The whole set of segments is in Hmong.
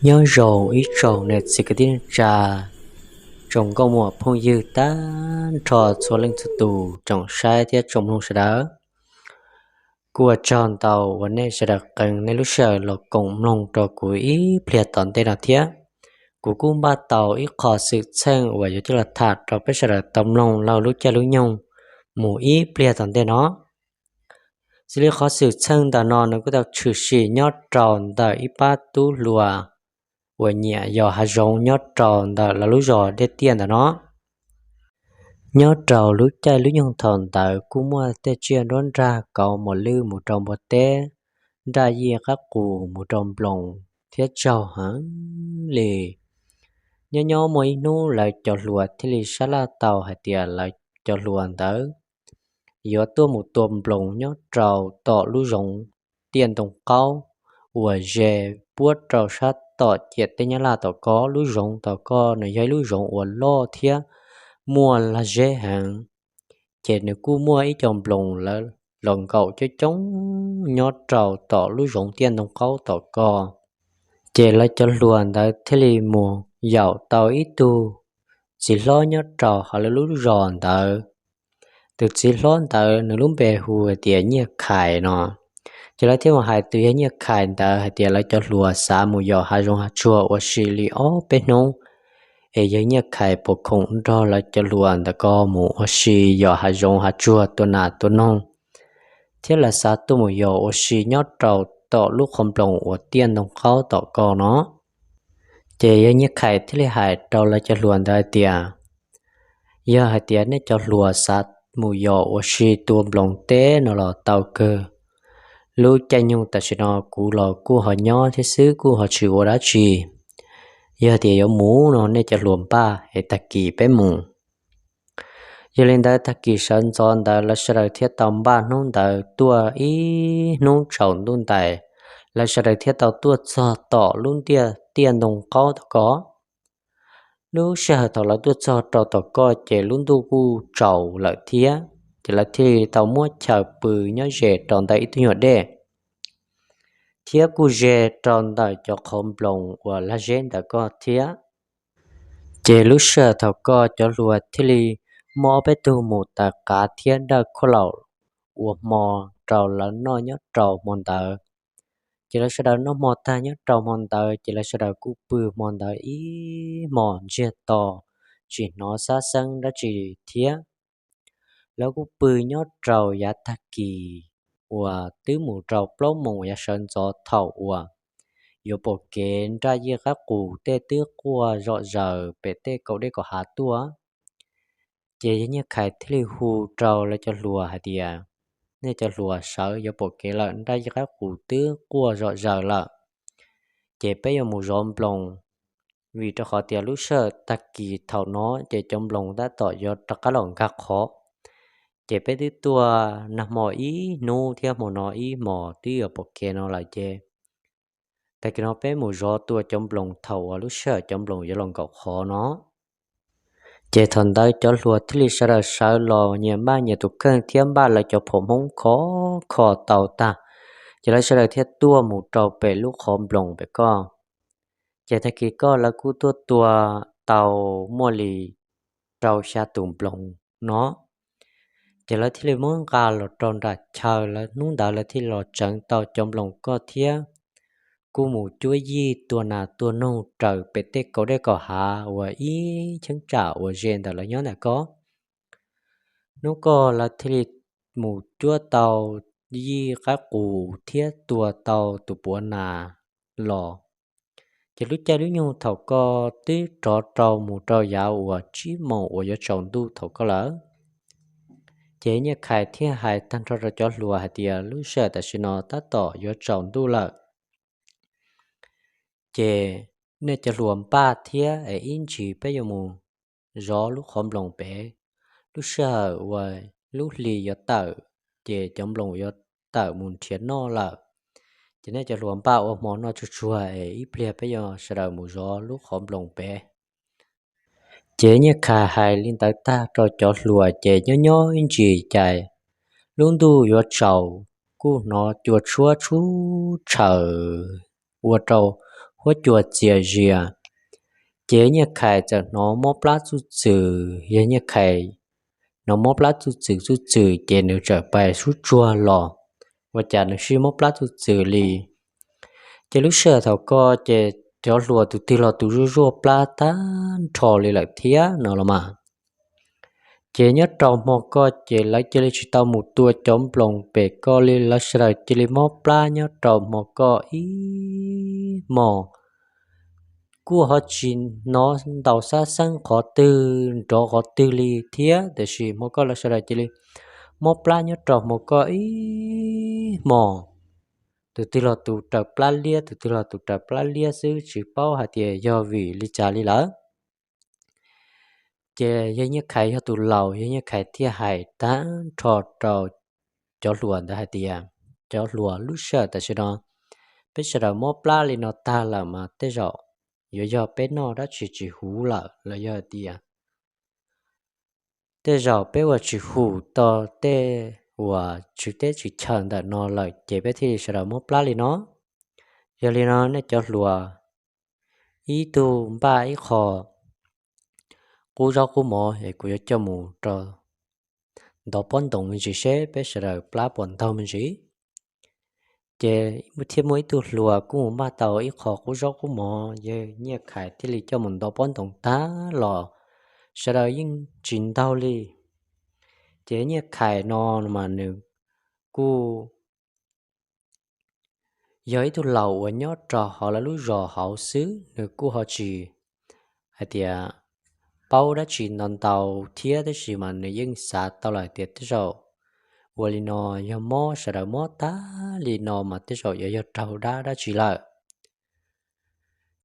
Nyob zoo ib tsoom niam txiv kwv tij neej tsa, tsoom nkauj muam phooj ywg tag nrho txhua leej txhua tus, tsoom saib thiab tsoom mloog sawv daws. Kuj ua tsaug ntau uas nej sawv daws qee nej lub sij hawm los koom mloog rau kuv ib pliag tom ntej no thiab. Kuv kuj npaj tau ib qho xwm txheej uas yuav coj los tham rau peb sawv daws tau mloog laug lub caij lub nyoog mus ib pliag tom ntej no. Xws li qhov xwm txheej ntawm no nws kuj tau tshwm sim nyob rau ntawm ib pab tub hluas uas nyiam yos hav zoov nyob rau ntawm lawv lub zos Dej Tiaj ntawm no. Nyob rau lub caij lub nyoog thaum ntawd kuj muaj tej tsiaj nruab nrag kauv mos lwj mus rau npua teb, nraj yij qab qus mus rau nploos thiab tsaug heev li. Nyob nyob muaj ib hnub lawv cov hluas thiaj li sab laj tau hais tias lawv cov hluas ntawd yuav tuaj mus tua nploos nyob rau tom lub zoov tiaj ntoo qaub uas ze puab rau sab tom ciam teb Nyab Laj tom ko. Lub zoov tom ko nws yog ib lub zoov uas loj thiab muaj lag zeb heev, ces nws kuj muaj ib co nploos lawv los nkaum coob coob nyob rau tom lub zoov tiaj ntoo qaub tom ko. Ces lawv cov hluas ntawd thiaj li mus yaum tau ib tug txiv hlob nyob rau hauv lawv lub zos ntawd. Tus txiv hlob ntawd nws lub npe hu hais tias Nyiaj Khais no. Ces lawv thiaj mus hais tus yawg Nyiaj Khais ntawd hais tias lawv cov hluas xav mus yos hav zoov hav tsuag ua si li ob peb hnub, es yawg Nyiaj Khais puas khoom nrog lawv cov hluas ntawd ko mus ua si yos hav zoov hav tsuag tua nas tua noog, thiab lawv xav tuaj mus yos ua si nyob rau tom lub qhov nploos uas tiaj ntoo qaub tom ko no. Ces yawg Nyiaj Khais thiaj li hais rau lawv cov hluas ntawd hais tias, yog hais tias nej cov hluas xav mus yos ua si tua nploos teb no los tau kawg. Lub caij nyoog tam sim no kuv los kuj ho nyob thiab xwb, kuj ho tsis ua dab tsi. Yog tias yuav mus no nej cov hluas npaj es tag kis peb mus. Yog li ntawd tag kis sawv ntxov ntawd lawv sawv daws thiaj tau npaj hnub ntawd tuaj ib hnub tsaus ntuj ntais, lawv sawv daws thiaj tau tuaj txog tom lub ntiaj tiaj ntoo qaub tom ko. Lub sij hawm thaum lawv tuaj txog rau tom ko ces lub ntuj kuj tsaus lawm thiab, ces lawv thiaj li tau muab chaw pw nyob ze rau ntawm ib tug nyuag dej, thiab kuj ze rau ntawm cov qhov nploos uas lag zeb ntawd ko thiab. Ces lub sij hawm thaum ko cov hluas thiaj li muaj ob peb tug mus taws qav thiab dawj khuaj laum ua hmo rau lawv noj nyob rau hmo ntawd. Ces lawv sawv daws noj hmo tag nyob rau hmo ntawd ces lawv sawv daws kuj pw hmo ntawd ib hmos ntsiag to, tsis hnov xab xeeb dab tsi thiab. Lawv kuj pw nyob rau yav tag kis uas twb mus rau plaub moos yav sawv ntxov thaum uas yuav pom kev nraj yij qab qus tej twb quaj zom zaws pem tej kaum dej kaum hav tuaj. Ces yawg Nyiaj Khais thiaj li hu rau lawv cov hluas hais tias, nej cov hluas sawv yuav pom kev lawm, nraj yij qab qus twb quaj zom zaws lawm, ces peb yuav mus zov nploos, vim rau qhov tias lub sij hawm tag kis thaum no ces cov nploos tab tom yuav rov qab los nkag qhov. Ces peb twb tuaj nag hmo ib hnub thiab hmo no ib hmos twb yuav pom kev no lawm ces tag kis no peb mus zov tua cov nploos thaum uas lub sij hawm cov nploos yuav los nkaum qhov no. Ces thaum ntawd cov hluas thiaj li sawv daws sawv los nyias npaj nyias tus kheej thiab npaj lawv cov phom hmoob khov kho tau tag, ces lawv sawv daws thiaj tuaj mus rau pem lub qhov nploos pem ko. Ces tag kis ko lawv kuj tuaj tua tau muaj li rau xya tus nploos no. Ces lawv thiaj li muab nqa los rau nram chaw, lawv hnub ntawd lawv thiaj los tseev tau cov nploos ko thiab kuj mus cuab yij tua nas tua noog raws pem tej kaum dej kaum hav uas ib cheeb tsam uas ze ntawm lawv nyob ntawm ko. Hnub ko lawv thiaj li mus cuab tau yij qab qus thiab tua tau tus puav nas los. Ces lub caij lub nyoog thaum ko twb rov rau mus rau yav uas tsib moos uas yuav tsaus ntuj thaum ko lawm. Ces Nyiaj Khais thiaj hais tag nrho rau cov hluas hais tias lub sij hawm tam sim no tab tom yuav tsaus ntuj lawm, ces nej cov hluas npaj thiab es ib ntsis peb yuav mus zov lub qhov nploos pem. Lub sij hawm uas lub hli yuav tawm, ces cov nploos yuav tawm mus nrhiav noj lawm. Ces nej cov hluas npaj ua hmo noj tsuag tsuag es ib pliag peb yuav sawv daws mus zov lub qhov nploos pem. Ces Nyiaj Khais hais li ntawd tag rau cov hluas ces nyob nyob ib ntsis cas lub ntuj yuav tsaus, kuj hnov cua tshuab tshub tshawm ua rau huab cua txias zias. Ces Nyiaj Khais txawm hnov mob plab txuj txwm, yog Nyiaj Khais hnov mob plab txuj txwm txuj txwm ces nws txawm pais sub tsuag los, ua cas nws sib mob plab txuj txwm li. Ces lub sij hawm thaum ko ces cov hluas tus twg los tus zuaj zuaj plab tag nrho li lawm thiab no los mas. Ces nyob rau hmo ko ces lawv cia li tsis tau mus tua cov nploos pem ko li, lawv sawv daws cia li mob plab nyob rau hmo ko ib hmos. Kuj ho tsis hnov ntaus xab xeeb qhov twg nrov qhov twg li thiab, tiam sis hmo ko lawv sawv daws cia li mob plab nyob rau hmo ko ib hmos. Tus twg los tus raws plab liab, tus twg los tus raws plab liab xwb, tsis paub hais tias yog vim li cas li lawm. Ces yawg Nyiaj Khais yog tus laus, yawg Nyiaj Khais thiaj hais tag nrho rau cov hluas ntawd hais tias, cov hluas, lub sij hawm tam sim no peb sawv daws mob plab li no tag lawm mas tej zaum yuav yog peb noj dab tsi tsis huv lawm los yog tias tej zaum peb ua tsis hum tau tej uas tswv teb tswv chaw ntawm no lawm ces peb thiaj li sawv daws mob plab li no. Yog li no nej cov hluas, ib tug npaj ib qho qub zaub qub mov es kuv yuav coj mus rau ntov pob ntoos me ntsis seb peb sawv daws plab puas ntaug me ntsis. Ces thiaj muaj ib tug hluas kuj mus npaj tau ib qho qub zaub qub mov, yawg Nyiaj Khais thiaj li coj mus ntov pob ntoos tag los sawv daws yeej tsis ntaug li. Ces Nyiaj Khais no mas nws kuj yog ib tug laus uas nyob rau hauv lawv lub zos hauv xwb, nws kuj ho tsis hais tias paub dab tsi ntau ntau thiab, tab sis mas nws yeej xav tau lawm tias tej zaum ua li no yog mob, sawv daws mob tag li no mas tej zaum yuav yog raug dab dab tsi lawm.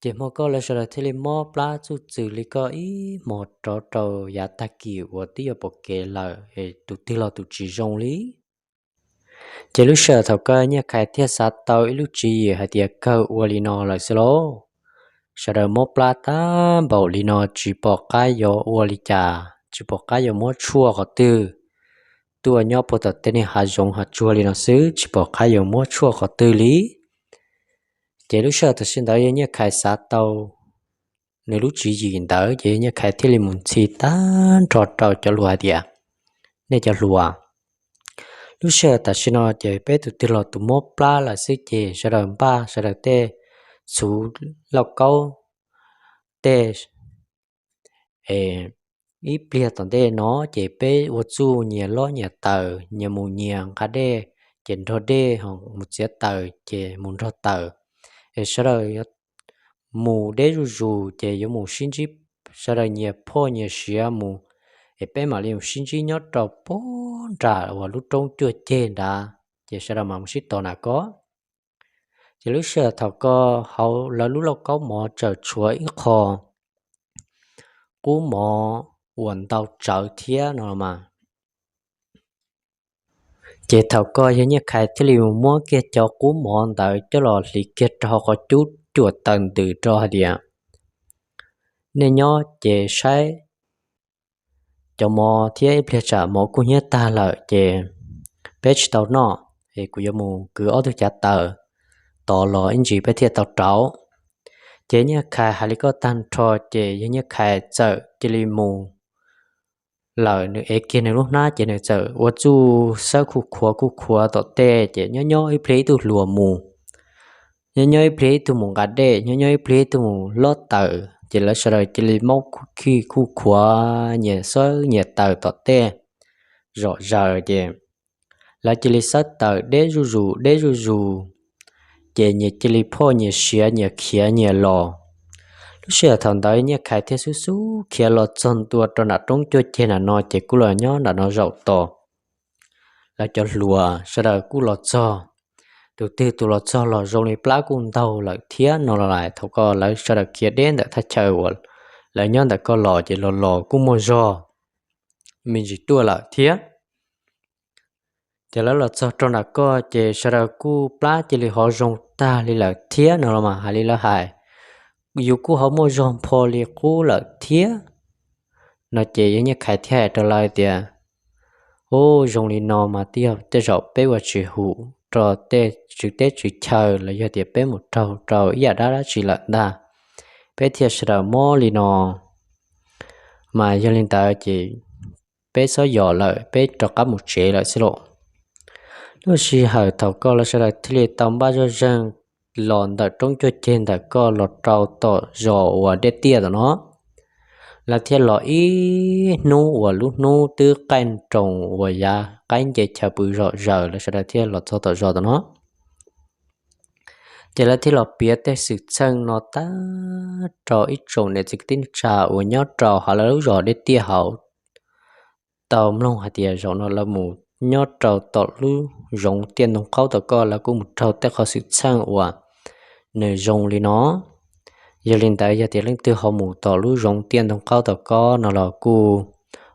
Ces hmo ko lawv sawv daws thiaj li mob plab txuj txwm li ko ib hmos rov rau yav tag kis uas twb yuav pom kev lawm es tus twg los tus tsis zoo li. Ces lub sij hawm thaum ko Nyiaj Khais thiaj xav tau ib lub tswv yim hais tias kawg ua li no lawm xwb lauj. Sawv daws mob plab tag npaum li no tsis pom qab yuav ua li cas, tsis pom qab yuav muab tshuaj qhov twg. Tuaj nyob puag tom tej niag hav zoov hav tsuag li no xwb tsis pom qab yuav muab tshuaj qhov twg li. Ces lub sij hawm tam sim ntawd yawg Nyiaj Khais xav tau nws lub tswv yim ntawd ces yawg Nyiaj Khais thiaj li mus ntxhi tag nrho rau cov hluas hais tias, nej cov hluas, lub sij hawm tam sim no ces peb tus twg los tus mob plab lawm xwb ces sawv daws npaj sawv daws tej txhuv lauj kaub tej, ib pliag tom ntej no ces peb ua txuj nyias lob nyias taws, nyias mus nyias nqa dej ces nrog dej, ho mus txiav taws ces mus nrog taws. Es sawv daws yuav mus deb zuj zus ces yuav mus sib ntsib, sawv daws nyias phoj nyias siav mus, es peb mam li mus sib ntsib nyob rau puag nram uas lub roob cuaj ceg nrad, ces sawv daws mam mus sib tos nram ko. Ces lub sij hawm thaum ko hauv lawv lub lauj kaub mov txawm tshuav ib qho qub mov uas ntau tsawv thiab no los mas. Ces thaum ko yawg Nyiaj Khais thiaj li mus muab kiag cov qub mov ntawd coj los hliv kiag rau hauv qhov cub cuam taws ntws rau hais tias, nej nyob ces saib cov mov thiab ib pliag tsam mov kuj hnyiab tag lawm ces peb tsis tau noj, es kuv yuav mus kwv ob tug cav taws tod los ib ntsis peb thiaj tau rauv. Ces Nyiaj Khais hais li ko tag nrho ces yawg Nyiaj Khais txawm cia li mus lawm, nws ev kiag nws lub hnab ces nws txawm ua txuj xawb khuj khuav khuj khuav tom tej ces nyob nyob ib pliag ib tug hluas mus, nyob nyob ib pliag ib tug mus nqa dej, nyob nyob ib pliag ib tug mus lob taws ces lawv sawv daws cia li maub khij khuj khuav nyias xawb nyias taws tom tej zom zaws ces lawv cia li xawb taws deb zuj zus deb zuj zus, ces nyias cia li phoj nyias siav nyias khiav nyias los. Lub sij hawm thaum ntawd Nyiaj Khais thiaj xub xub khiav los txog ntua rau nram roob cuaj ceg nram no ces kuj los nyob nram no zaum tos. Lawv cov hluas sawv daws kuj los txog, tus twg tus los txog los zoo li plab kuj ntaug lawm thiab no los lais. Thaum ko lawv sawv daws khiav deb ntawm thaj chaw uas lawv nyob ntawm ko los ces los los kuj muaj zog me ntsis tuaj lawm thiab. Ces lawv los txog rau nram ko ces sawv daws kuj plab cia li hov zoo tag li lawm thiab no los mas hais li lawv hais, yus kuj ho muaj zog npho li qub lawm thiab no ces yawg Nyiaj Khais thiaj hais rau lawv tias, ub, zoo li no mas twb yog tej zaum peb ua tsis hum, rau tej tswv teb tswv chaw los yog tias peb mus raug rau ib yam dab dab tsi lawm ntag, peb thiaj sawv daws mob li no. Mas yog li ntawd ces peb txhob yos lawm, peb rov qab mus tsev lawm xwb lauj. Lub sij hawm thaum koj lawv sawv daws thiaj li tau npaj zoj zeeg los ntawm roob cuaj ceg ntawm koj los rau tom zos uas dej tiaj tom no. Lawv thiaj los ib hnub uas lub hnub twb qaij nroos uas yav qaib nce chaw pw zom zaws, lawv sawv daws thiaj los txog tom zos tom no. Ces lawv thiaj los piav tej xwm txheej no tag rau ib tsoom niam txiv kwv tij neej tsa uas nyob rau hauv lawv lub zos dej tiaj hauv tau mloog hais tias zaum no lawv mus nyob rau tom lub zoov tiaj ntoo qaub tom koj, lawv kuj mus raug tej qhov xwm txheej uas nws zoo li no. Yog li ntawd yog tias leej twg ho mus tom lub zoov tiaj ntoo qaub tom koj no los kuj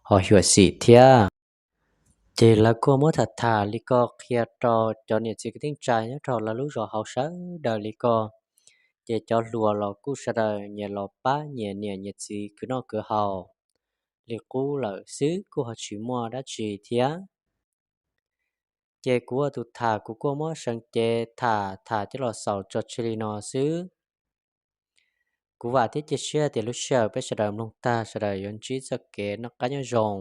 ho xyuam xim thiab. Ces lawv kuj muab tham tham li ko qhia rau cov niam txiv kwv tij neej tsa nyob rau lawv lub zos hauv sawv daws li ko. Ces cov hluas los kuj sawv daws nyias los pab nyias niam nyias txiv khwv noj khwv haus li qub lawm xwb, kuj ho tsis muaj dab tsi thiab. Ces kuv ua tus tham kuv kuj muab seev cev tham tham coj los xaus tso tseg li no xwb. Kuv vam thiab cia siab tias lub sij hawm peb sawv daws mloog tag sawv daws yuav ntsib txoj kev noj qab nyob zoo.